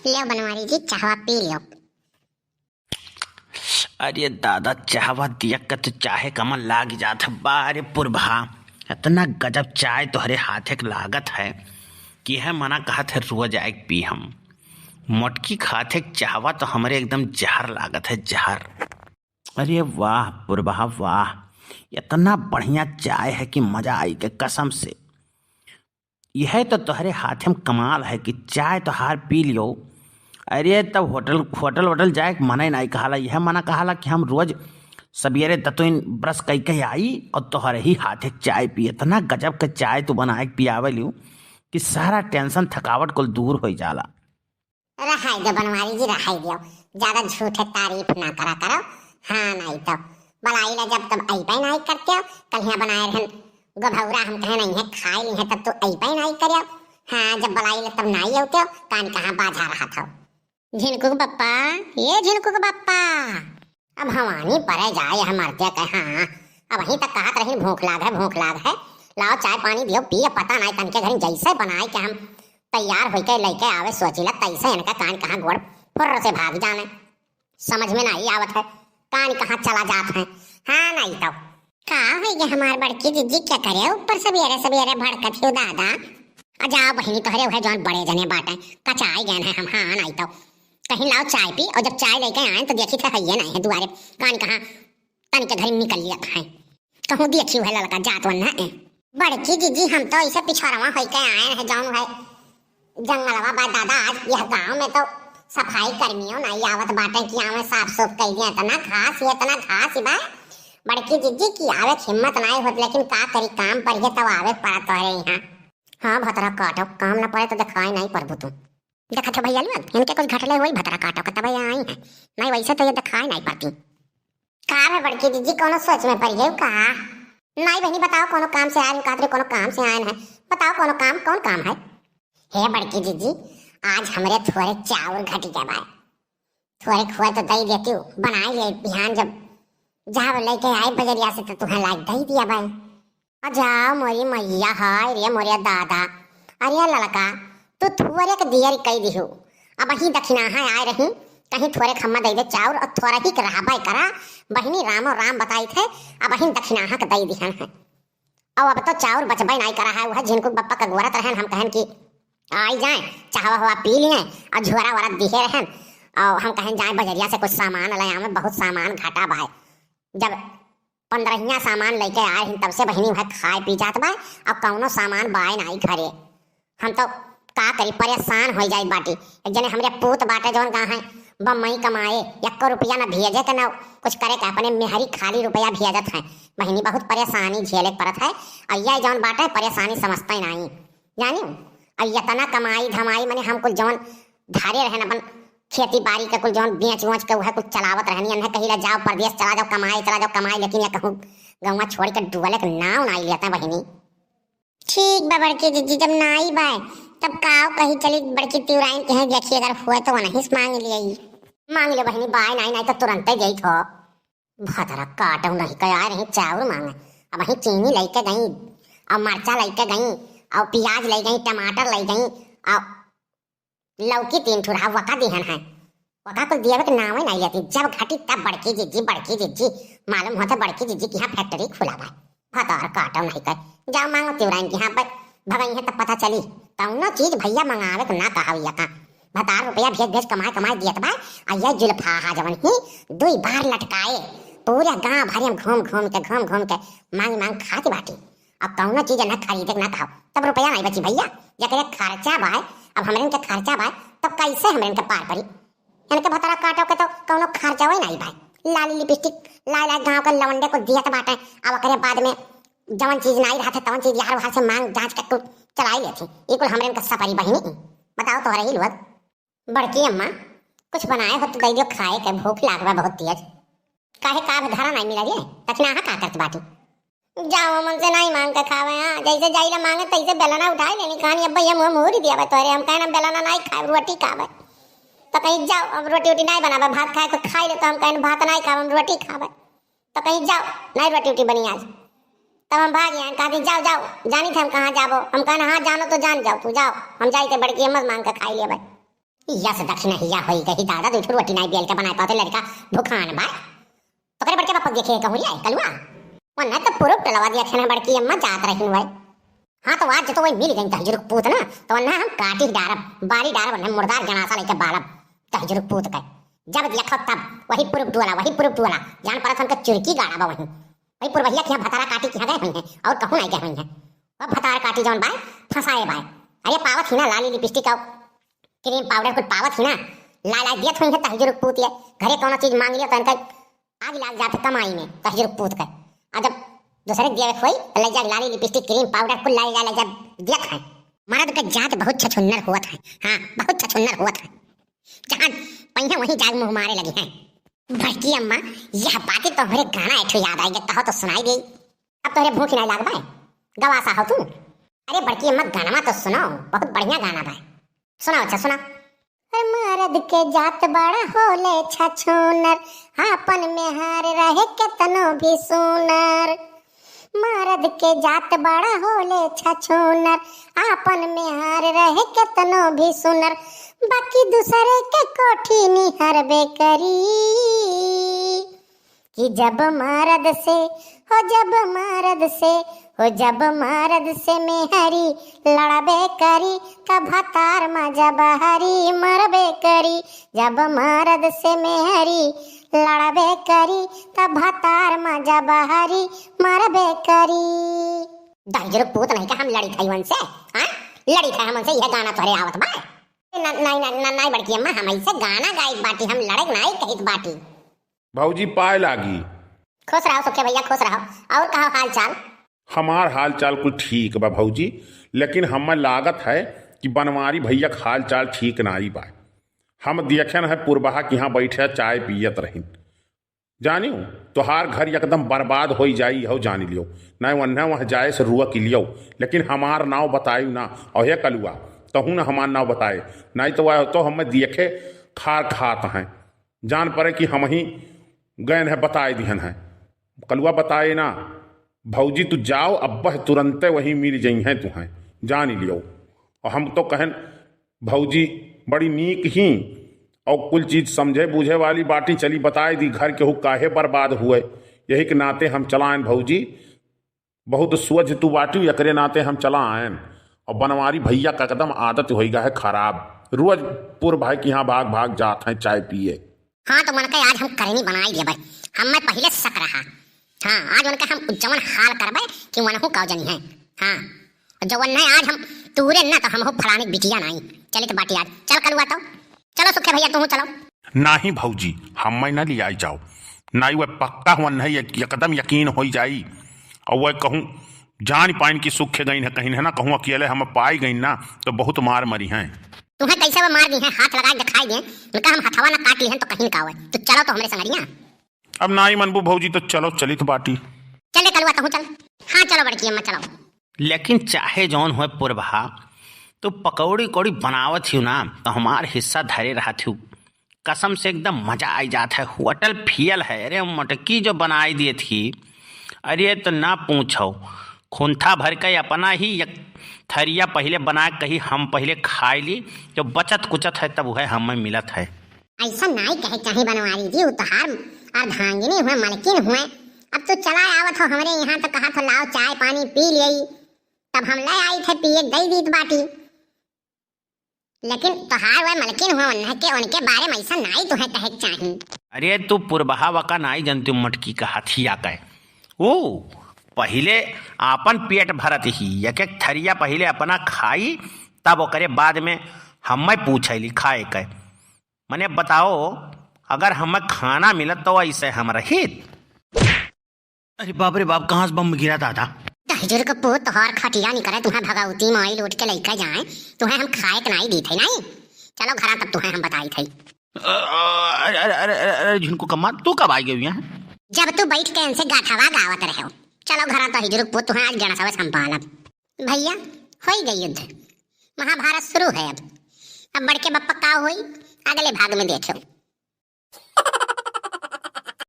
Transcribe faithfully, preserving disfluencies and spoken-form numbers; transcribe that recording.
लेव बनवारी जी, चाहवा पी लेव। अरे दादा, चाहवा दिया के तो चाहे का मन लाग जात है। बा रे पुरभा, इतना गजब चाय तोहरे हाथे के लागत है कि है मना कहत है रोज आए के पी हम। मोटकी खात है चाहवा तो हमरे एकदम जहर लागत है, जहर। अरे वाह पुरभा वाह, इतना बढ़िया चाय है कि मजा आई के कसम से। यह तो तोहरे हाथे में कमाल है कि चाय तोहार पी लियो। अरे तब होटल, होटल वोटल जाए के मना ही नहीं कहाला, यह मना कहाला कि हम रोज सबियरे दतुइन ब्रश कई के आई और तोहरे ही हाथे के चाय पी। इतना गजब के चाय तू बनाए के पियावे लियो कि सारा टेंशन थकावट कुल दूर हो जाला। रहाई दो बनवारी जी, रहाई दो, ज्यादा झूठे तारीफ ना करा करो। हाँ, नहीं तो बलाई ला जब तब अइबे नहीं करते हो। कल यहाँ बनाए रहन गोभौरा, हम कहे नहीं है खाए नहीं है, तब तो अइबे नहीं करे। हाँ, जब बलाई ला तब नहीं होते हो, कान कहाँ बाझा रहा था। झिनकू के बप्पा, ये झिनकू के बप्पा, अब हवानी परे जाए है मरते के। हाँ, अब वहीं तक कहत रही भूख लाग है, भूख लाग है, लाओ चाय पानी दियो पिए। पता नहीं तनके घरी जैसे बनाए के हम तैयार होइके लइके आवे सोचिला, तैसे इनका कान कहाँ गोड़ फुर्र से भाग जाने, समझ में नहीं आवत है कान कहाँ चला जात है। हाँ नहीं तो का होई गे हमार बड़की जिज्जी, क्या करे ऊपर सवेरे सवेरे भड़कत ही दादा। आ जाओ बहिनी, तोहरे उहे जौन बड़े जने बाटे, कचाई गए हैं हम। हाँ नहीं तो कहीं लाओ चाय पी, और जब चाय लेके आए तो देखी थे हइये नहीं है दुआरे, कान कहाँ तन के घर निकल लिया है। कहूँ देखी उहे ललका जात वन है। बड़की जिज्जी, हम तो ऐसे पिछड़वा होइके आए हैं, जौन है जंगलवा बा दादा। आज यह गाँव में तो सफाई कर्मियों नहीं आवत बाटे कि आवे साफ सूफ कई दिए। इतना घास ही, इतना घास ही बा बड़की जिज्जी की आवे के हिम्मत नहीं होत, लेकिन का करी, काम पर है तब आवे के पड़ा तोहरे यहाँ। हाँ भतरा काटो, काम ना पड़े तो दिखाई नहीं पड़बू तू। देखत हो भैया लोग, इनके कुछ घटले होई भतरा काटो के तबे आई हैं, नहीं वैसे तो ये दिखाई नहीं पड़ती। का है बड़की जिज्जी, कोनो सोच में पड़ गई का? नहीं बहनी, बताओ कोनो काम से आए हैं, कहत रहे कोनो काम से आए हैं, बताओ कोनो काम, कौन काम है? हे बड़की जिज्जी, आज हमरे थोड़े चाउर घट गया बा, थोड़े खुआ तो दई देती हूँ, बनाई ले बिहान जब जाब लेके आई बजरिया से तो तुम्हें लाग दई दिया बा। आ जाओ मोरी मैया, हाय रे मोरे दादा। अरे ललका, तू थुअरे के दियर कई दिहु। अब वहीं दखिनाहा आए रही, कहीं थोड़े खम्मा दे दे चाउर और थोड़ा ही के रहबे करा। बहिनी रामो राम बताई थे, अब वहीं दखिनाहा के दे दिहन है। अब, अब तो चाउर बचबे नहीं करा है। वह झिनकू बप्पा के गोरत रहन, हम कहन कि आई जाए, चाहवा हवा पी लिए और झुआरा वरा दिहे रहन। और हम कहन जाए बजरिया से कुछ सामान ले आवे, बहुत सामान घटा भाई। जब पंद्रहिया सामान लेके आए हैं, तब से बहिनी वह खाए पी जात बा, अब कौनो सामान बाय नाई घरे। हम तो का करी, परेशान हो जाई बाटी। एक जने हमरे पूत बाटे जौन कहाँ है बम्बई कमाए, एको रुपया ना भेजे के ना कुछ करे के, अपने मेहरी खाली रुपया भेजत है। बहिनी बहुत परेशानी झेले के पड़त है, और यह जौन बाटे परेशानी समझते नहीं, जानी। और इतना कमाई धमाई मने हम कुल जौन धरे रहन अपन खेती बाड़ी के कुल जौन बेच वोच के उहे कुल चलावत रहनी। इन्हें कहिला जाओ परदेस चला जाओ कमाए, चला जाओ कमाए, लेकिन ये कहूँ गौवा छोड़ के डुबले के नाव नाई लेता बहिनी। ठीक बा बड़की जिज्जी, जब नाई बाय तब काव कही चली बड़की तिवराइन के हैं, देखी अगर हुए तो वहीं से मांग लिए। मांग ले बहिनी, बाय नाई, नाई तो तुरंते जाई थो। भदरा काटो नहीं कया रही चाउर मांगे, अब वहीं चीनी लेके गई, अब मरचा लेके गई, अब प्याज ले गई, टमाटर ले गई, अब लौकी तीन ठुरा वका दिहन है। वका कुल दियावे के नावे नहीं लेती। जब घटी तब बड़की जिज्जी, बड़की जिज्जी, मालूम होता बड़की जिज्जी की यहाँ फैक्ट्री खुला बा। भतार काटो नहीं कर, जाओ मांगो तिवराइन की यहाँ पर, भगई है तब पता चली। कौनो चीज भैया मंगावे के ना कहा हुआ का। भतार रुपया भेज भेज कमाए कमाए दियत बा, आ ये जुल्फा हा जवन ही दुई बार लटकाए, पूरे गांव भर में घूम घूम के, घूम घूम के मांग मांग खाती बाटी। अब कौनो चीज ना खरीदे के ना कहो, तब रुपया नहीं बची भैया। जेकरे खर्चा बाय, अब हमरे इनके खर्चा बाय, तब कैसे हमरे इनके पार पड़ी? इनके भतरा काटो के तो कौनो खर्चा वही नहीं बाय। लाली लिपस्टिक लाए लाए गांव के लवंडे को दियत बाटे, अब ओकरे बाद में जवन चीज नहीं रहत है, तवन चीज यार वहां से मांग जांच के कुल चलाई लेती। ये कुल हमरे इनके सपरी बहिनी। बताओ तो रही लोग। बड़की अम्मा, कुछ बनाए हो तो दे दियो खाए के, भूख लाग बा बहुत तेज। काहे का अब घरा नहीं मिला रे? कखना हा का करत बाटी? जाओ, हमन से नहीं मांग के खावे, हाँ? जैसे जाइला मांगे, तैसे बेलना उठाई लेनी, कहानी, "अब्बा, ये मुंह मोरी दिया बा तोरे, हम कहना बेलना नहीं खाए, रोटी खावे।" तो कहीं, "जाओ, अब रोटी वोटी नहीं बनावे, भात खाए तो खाई ले।" तो हम कहना, "भात नहीं खावे, हम रोटी खावे।" तो कहीं, "जाओ, नहीं रोटी वोटी बनी आज।" तब हम भाग आए, कहती, "जाओ, जाओ, जानी थे हम कहाँ जाबो।" हम कहना, "हाँ, जानो तो जान जाओ, तू जाओ, हम जाई थे बड़की अम्मा से मांग के खाई लेबे।" यस दखिनहिया होई गही दादा, दुइ ठो रोटी नाई बेल के बनाए पावत, लड़िका भुखान बा। तोकरे बड़के बाप देखे कहूँ ले कलुआ। ओन्हे तो पूरब टोलवा देखे ना बड़की अम्मा जात रहिन वै। हाँ तो आज तो वही मिल गई तहजुरुक पूत ना, तो ओन्हे हम काटी डारब, बारी डारब, ओन्हे मुर्दार गणासा लेके बालब तहजुरुक पूत के। जब देखो तब वही पूरब टोला, वही पूरब टोला, जान पड़त उनके चुरकी गाड़ा बा वहीं। वही पुरबहिया के यहाँ भतारा काटी के यहाँ गए हुई हैं और कहूँ नहीं गए हुई हैं। अब भतारा काटी जौन बाय, फंसाए बाय। अरे पावत ही ना लाली लिपस्टिक और क्रीम पाउडर कुल पावत ही ना, ला ला दियत हुई है तहजुरुक पूत ये। घरे कौनो चीज मांग लियो तो इनका आग लाग जात कमाई में तहजुरुक पूत के। आ जब दूसरे के दिया होई तो ले जा लाली लिपस्टिक क्रीम पाउडर कुल ला ला ले जा दियत है। मर्द के जात बहुत छछुन्नर होत है, हाँ बहुत छछुन्नर होत है। जहाँ पहिया वहीं जाग मुँह मारे लगी हैं। बड़की अम्मा, यह बातें तो हमरे गाना एक ठो याद आई, कहो तो सुनाई दे। अब तोहरे भूख नहीं लाग बाय, गवासा हो तू। अरे बड़की अम्मा, गाना तो सुनाओ, बहुत बढ़िया गाना बाय। सुनाओ, अच्छा सुनाओ। अरे मर्द के जात बड़ा होले छछूनर, आपन मेहर रहे केतनो भी सुनर। मर्द के जात बड़ा होले छछूनर, आपन मेहर रहे केतनो भी सुनर, बाकी दूसरे के कोठी निहरबे करी। कि जब मरद से, हो जब मरद से, हो जब मरद से मेहरी लड़बे करी, तब भतार मा जब हरी मरबे करी। जब मरद से मेहरी लड़बे करी, तब भतार मा जब हरी मरबे करी। दहिजरो पूत नहीं का हम लड़ी था उनसे, हाँ? लड़ी था हम उनसे, यह गाना तोहरे आवत बा? ना, नहीं, ना, ना, नहीं बड़की अम्मा, हम ऐसे गाना गाइत बाटी, हम लड़े नहीं कहित बाटी। भौजी पाए लागी। खुश रहो सुखे भैया, खुश रहो। और कहो हाल चाल? हमार हाल चाल कुल ठीक बा भौजी, लेकिन हमें लागत है कि बनवारी भैया का हाल चाल ठीक नाई बा। हम देखेन है पुरबहा के यहाँ बैठे चाय पियत रहिन। जानियो, तोहार घर एकदम बर्बाद होई जाई, हो जानी लियो। नाई वन्ने वहाँ जाए से रुआ की लियो, लेकिन हमार नाव बतायु ना। और हे कलुआ, तहू ना हमार नाव बताए, नाई तो वह तो हमें देखे खार खात हैं। जान पड़े कि हम ही गए हैं, बताए दिहन हैं। कलुआ बताए ना, भौजी तू जाओ, अब्बह तुरंते वही मिल जइहैं तुहैं, जान लियो। और हम तो कहन भौजी बड़ी नीक ही और कुल चीज समझे बूझे वाली बाटी, चली बताए दी घर केहू काहे बर्बाद हुए। यही के नाते हम चलाएन भौजी, बहुत सोझ तू बाटी, एकरे नाते हम चला आएन। और बनवारी भैया का एकदम आदत होई गा है खराब, रोज पुरबहा के यहाँ भाग भाग जात हैं चाय पिए। हाँ, तो उनके आज हम करनी बनाई देबै। हमें पहिले शक रहा। हाँ, आज उनके हम जवन हाल करबै कि वनहु का जनी है। हाँ, जवन नहीं आज हम तूरे ना तो हम हो फलाने बिटिया नहीं। चलित बाटी आज। चल कलुआ तो। चलो सुखे भैया, तू चलो। नाही भौजी, हमें न लियाई जाओ। नाही वह पक्का हुआ नहीं, एक-, एकदम यकीन होई जाई। और वह कहूँ जान पाइन की सुखे गई है, कहीं है ना, कहूँ अकेले हम पाई गई ना तो बहुत मार मरी हैं। तुम्हें कैसे वो मार दी हैं, हाथ लगा के दिखाई दे, उनका हम हथवा ना काट ली हैं तो कहीं का हुआ। तो चलो तो हमरे संगरिया। अब नाही मनबू भौजी तो चलो चलित बाटी। चल रे कलुआ, तहूँ चल। हाँ चलो बड़की अम्मा चलो। लेकिन चाहे जौन होए पुरबहा, तू पकौड़ी उकौड़ी बनावत हियो ना, तो हमार हिस्सा धरे रहत हियो। कसम से एकदम मजा आई जात है, होटल फेल है। अरे मोटकी जो बनाई दिए थी, अरे तो ना पूछो, खुंथा भर के अपना ही एक थरिया पहिले बना के कही हम पहिले खाई ली, जो बचत कुचत है तब वह हमें मिलत है। ऐसा नाई कहे चाही बनवारी जी, उ तोहार अर्धांगिनी हुए, मलकिन हुए। अब तू चला आवत हो हमरे यहाँ तो कहत हो लाओ चाय पानी पी लियई, तब हम ले आई थे पिए दई दीत बाटी। लेकिन तोहार वह मलकिन हुए, उन्हें के, उनके बारे में ऐसा नाई तुहे कहे के चाही। अरे तू पुरबहा वका नाई जनती मटकी का हथिया के। ऊ पहिले आपन पेट भरत ही, एक एक थरिया पहिले अपना खाई, तब ओकरे बाद में हमें पूछैली खाए के। मने बताओ, अगर हमें खाना मिलत तो ऐसे हम रहित? अरे बाप रे बाप, कहाँ से बम गिरा दादा? दहिजर के पूत तोहार खटिया निकरे, तुम्हें भगवती माई लूट के लइका जाए, तुम्हें हम खाए के नाई दीत है नाई। चलो घरा तब तुम्हें हम बताई थे। अरे, अरे, अरे, अरे, अरे, झुनको कम्मा, तू कब आई गई यहाँ? जब तू बैठ के इनसे गाथावा गावत रहे हो। चलो घरा तो हिजरुक पूत, तुम्हें आज गणसवा संभालब। भैया, होई गई युद्ध, महाभारत शुरू है अब। अब बड़के बप्पा का होई, अगले भाग में देखो।